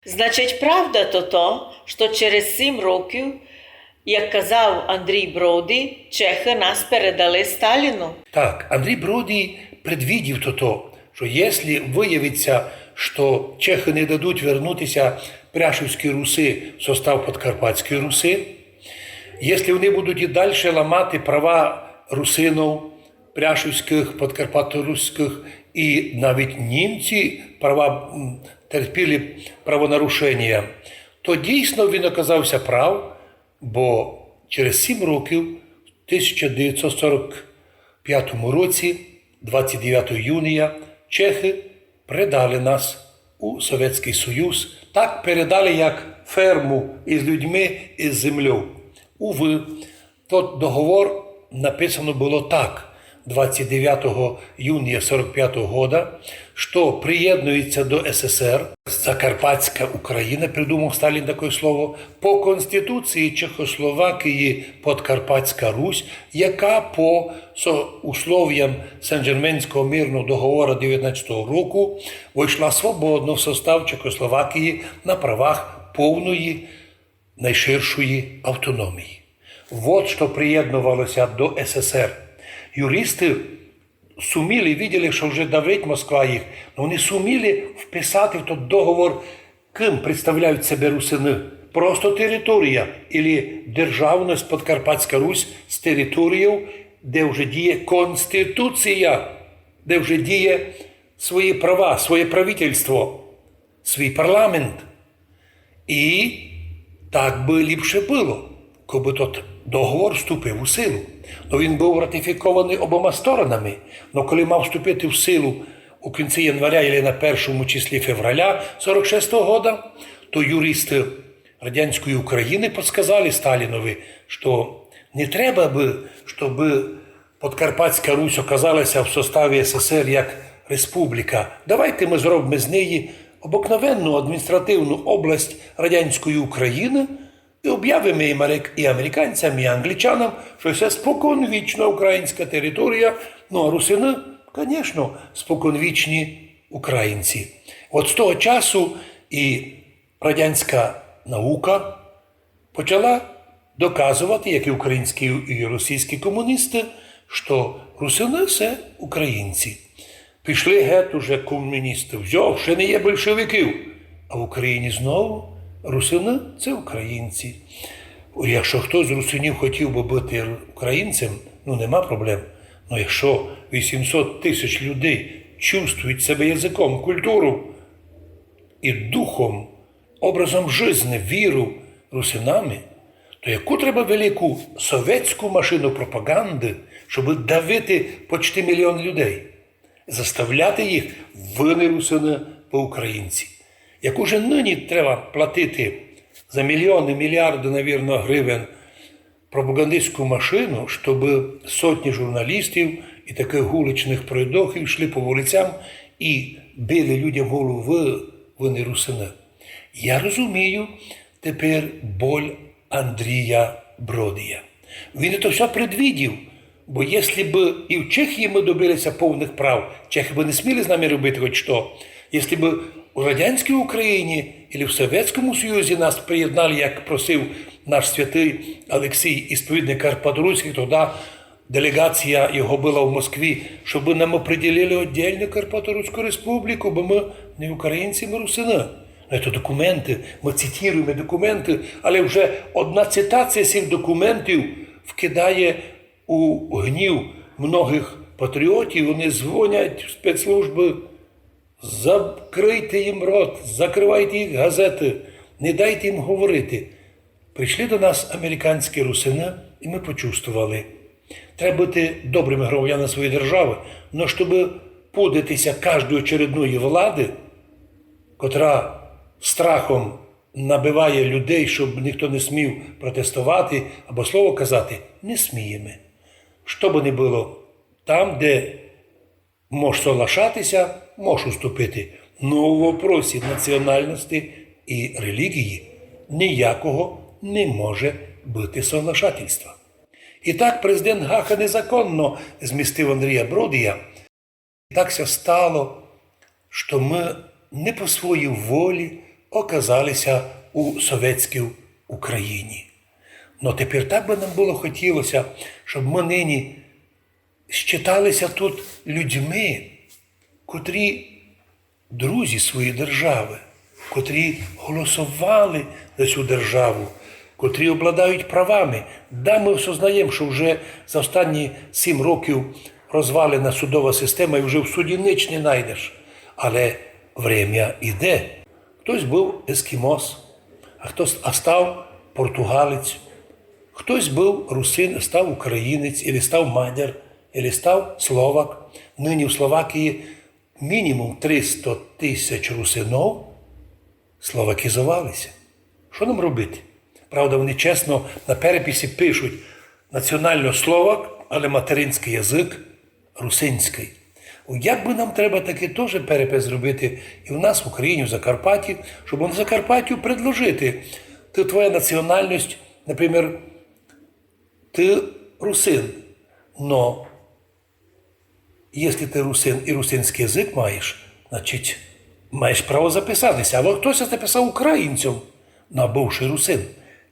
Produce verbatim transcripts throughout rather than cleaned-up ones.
Значить, правда то то, што через сім років, як казав Андрій Броді, чехы нас передали Сталіну? Так, Андрій Броді предвидів то то, што єсли выявить ся, што чехы не дадуть вернути ся Пряшівській Руси в состав Подкарпатської Руси, єсли они будуть і дальше ламати права русинов, пряшівськых, подкарпаторуськых, і навіть німці права, м, терпіли правонарушення, то дійсно він оказав ся прав, бо через сім років, в тисяча девятьсот сорок пятому році, двадцять девятого юния, чехы предали нас у Совєтськый Союз. Так передали, як ферму із людьми, із землёв. Увы, тот договор написано было так: двадцять девятого юния сорок пятого года, што приєднується до СССР Закарпатська Україна, придумав Сталін таке слово, по Конституції Чехословакії Подкарпатська Русь, яка по со-, условіям Сен-Джерменського мирного договора девятнадцятого року войшла свободно в состав Чехословакії на правах повної найширшої автономії. Вот што приєднувало ся до СССР. Юристы суміли, виділи, што вже давить Москва їх, но они суміли вписати в тот договор, ким представляють себе русины. Просто територія или державность Подкарпатська Русь з територією, де вже діє конституція, де вже діє свої права, своє правительство, свій парламент. І так бы ліпше было, кобы тот договор вступив у силу. Но він быв ратифікованый обома сторонами, но коли мав вступити в силу у кінці января или на першому числі февраля сорок шестого года, то юристы радянської Україны подсказали Сталінови, што не треба бы, штобы Подкарпатська Русь оказала ся в составі СССР як республіка. Давайте мы зробиме з неї обыкновенну адміністративну область радянської Україны і обявиме і америк-, і американцям, і англічанам, што се споконвічна українська територія, ну а русины, конечно, споконвічні українці. От з того часу і радянська наука почала доказовати, як і українські і російські комуністы, што русины се українці. Пішли гет уже комуністы, всьо, вже не є большевиків. А в Україні знову русины се українці. Якщо хтось з русинів хотів бы быти українцем, ну, нема проблем. Но якщо вісімсот тисяч людей чувствують себе языком, культуру і духом, образом жизни, віру русинами, то яку треба велику совєтську машину пропаганды, штобы давити почти мільйон людей, заставляти їх: вы не русины, вы українці. Як уже нині треба платити за мільйоны, мільярды, навірно, гривен пропагандистську машину, штобы сотні журналістів і такых уличных пройдохів йшли по улицям і били людям голову: вы, вы не русины. Я розумію тепер боль Андрія Бродія. Він то всьо предвидів, бо єсли бы і в Чехії мы добили ся повных прав, чехы бы не сміли з нами робити хоть што. Єсли бы у радянській Україні или в Совєтському Союзі нас приєднали, як просив наш святый Алексій, ісповідник карпаторуськый, тогда делеґація його была в Москві, штобы нам определили оддельну Карпаторуську республіку, бо мы не українці, мы русины. Но це документы, мы цитіруєме документы, але вже одна цитація сих документів вкидає у гнів многых патріотів, они дзвонять в спецслужбы: закрийте їм рот, закрывайте їх газеты, не дайте їм говорити. Прийшли до нас американські русины, і мы почувствовали. Треба быти добрыми громадянами своєї державы, но штобы пудити ся каждої очередної влады, котра страхом набиває людей, штобы ніхто не смів протестовати або слово казати, не смієме. Што бы не было, там, де мож соглашати ся, мож уступити. Но у вопросі національности і реліґії ніякого не може быти соглашательства. І так президент Гаха незаконно змістив Андрія Бродія. Так ся стало, што мы не по своїй волі оказали ся у совєтській Україні. Но тепер так бы нам было хотіло ся, щоб мы нині считали ся тут людьми, котрі друзі своєї державы, котрі голосовали за сю державу, котрі обладають правами. Да, мы осознаєме, што вже за останні сім років розвалена судова система і вже в суді нич не найдеш. Але время іде. Хтось быв ескімос, а хтось а став португалець, хтось быв русин, став українець, або став мадяр, або став словак. Нині в Словакії мінімум триста тисяч русинов словакізовали ся. Што нам робити? Правда, вони чесно на переписі пишуть: національно словак, але материнськый язык русинськый. О, як бы нам треба таке тоже перепис зробити і в нас, в Україні, в Закарпатті, щоб на Закарпаттю предложити: ты, твоя національность, наприклад, ты русин, но якщо ты русин і русинськый язык маєш, значить, маєш право записати ся. Або хтось записав українцем, но а бывшый русин.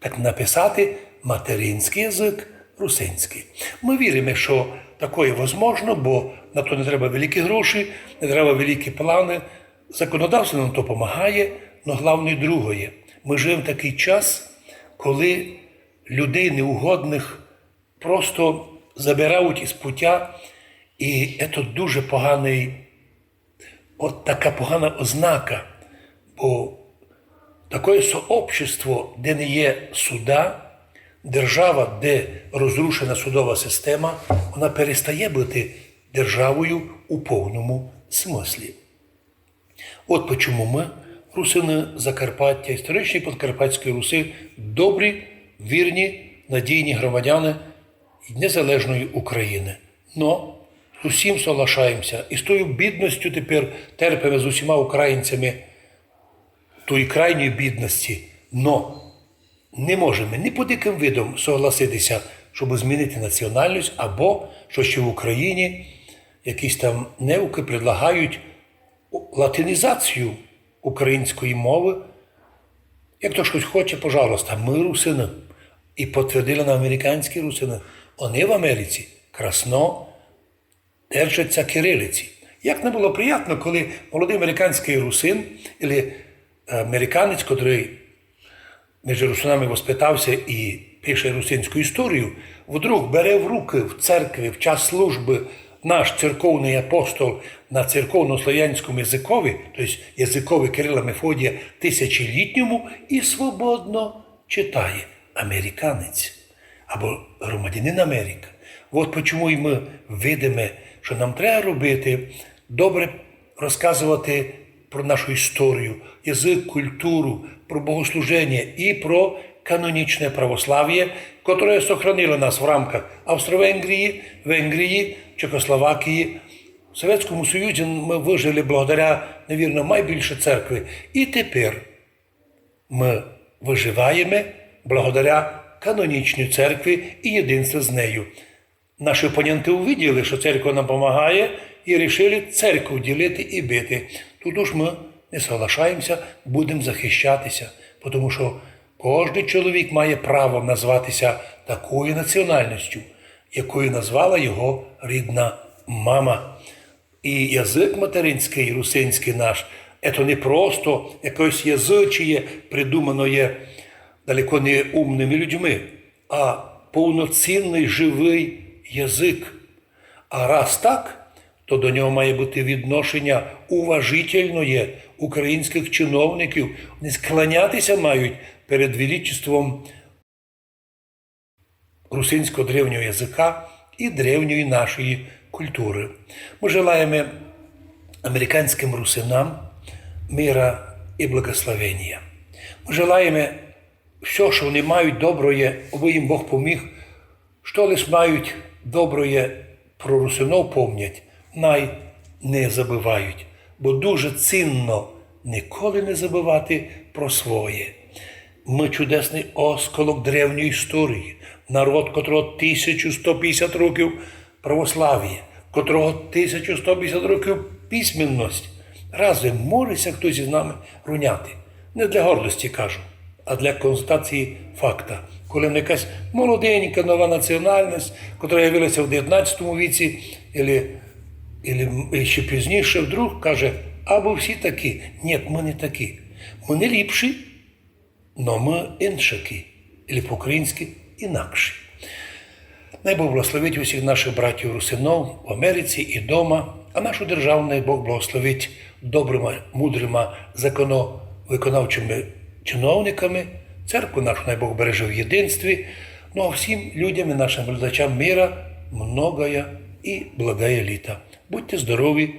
Так написати материнськый язык русинськый. Мы віриме, што такоє возможно, бо на то не треба великі гроші, не треба великі планы. Законодавство нам то помагає, но главне другоє. Мы живеме в такый час, коли людей неугодных просто забирають із путя, і це дуже поганый, от така погана ознака, бо такоє сообщество, де не є суда, держава, де розрушена судова система, вона перестає быти державою у повному смыслі. От почому мы, русины Закарпаття, історичної Подкарпатської Руси, добрі, вірні, надійні громадяни незалежної України. Но з усім соглашаєме ся, і з тою бідностю тепер терпиме з усіма українцями, тої крайньої бідності. Но не можеме ні під якым видом согласити ся, щоб змінити національность, або, што ще в Україні якісь там неукы предлагають латинізацію української мови. Як то хтось хоче, пожалуйста, мы русины. І підтвердили нам американські русины. Они в Америці красно держать ся кирилиці. Як нам было приятно, коли молодый американськый русин, или американець, котрый між русинами воспитав ся і пише русинську історію, вдруг бере в рукы в церкви в час службы наш церковный апостол на церковнославянському языкови, то єсть языкови Кирила Мефодія тисячолітньому, і свободно читає: американець або громадянин Америкы. От почому й мы видиме, што нам треба робити, добре розказовати про нашу історію, язык, культуру, про богослуженя і про канонічне православіє, котре сохранило нас в рамках Австро-Венгрії, Венгрії, Чехословакії. В Совєтському Союзі мы выжили благодаря, навірно, майбільше церкви. І тепер мы выживаєме благодаря канонічній церкви і єдинству з нею. Наші опоненты увиділи, што церква нам помагає, і рішили церкву ділити і бити. Тут уж мы не соглашаєме ся, будеме захищати ся, потому што кожный чоловік має право назвати ся такою національностю, якою назвала його рідна мама. І язык материнськый, русинськый наш, це не просто якоєсь язычіє, придуманоє далеко не умными людьми, а повноцінный живый язык. А раз так, то до нього має быти відношеня уважительноє українськых чиновників. Они склоняти ся мають перед величеством русинського древнього языка і древньої нашої культуры. Мы желаєме американськым русинам мира і благословеня. Мы желаєме всьо, што они мають доброє, абы їм Бог поміг, што лиш мають доброє про русинов помнять, най не забывають, бо дуже цінно николи не забывати про своє. Мы чудесный осколок древньої історії, народ, котрого тисячу сто пятдесят років православіє, котрого тисячу сто пятдесят років письменность. Разве може ся хтось із нами руняти? Не для гордости кажу, а для констатації факта. Коли якась молоденька нова національность, яка з'явилася в девятнадцятому віці, или, или, или ще пізніше, вдруг каже: «Або всі такі». Ні, ми не такі. Ми не ліпші, но ми иншакі, или по-українськи інакші. Най Бог благословить усіх наших братів русинов в Америці і дома, а нашу державу най Бог благословить добрыма, мудрыма законовиконавчыма чиновниками, церкву нашу най Бог береже в єдинстві, ну а всім людям і нашим глядачам мира, многая і благая літа. Будьте здорові,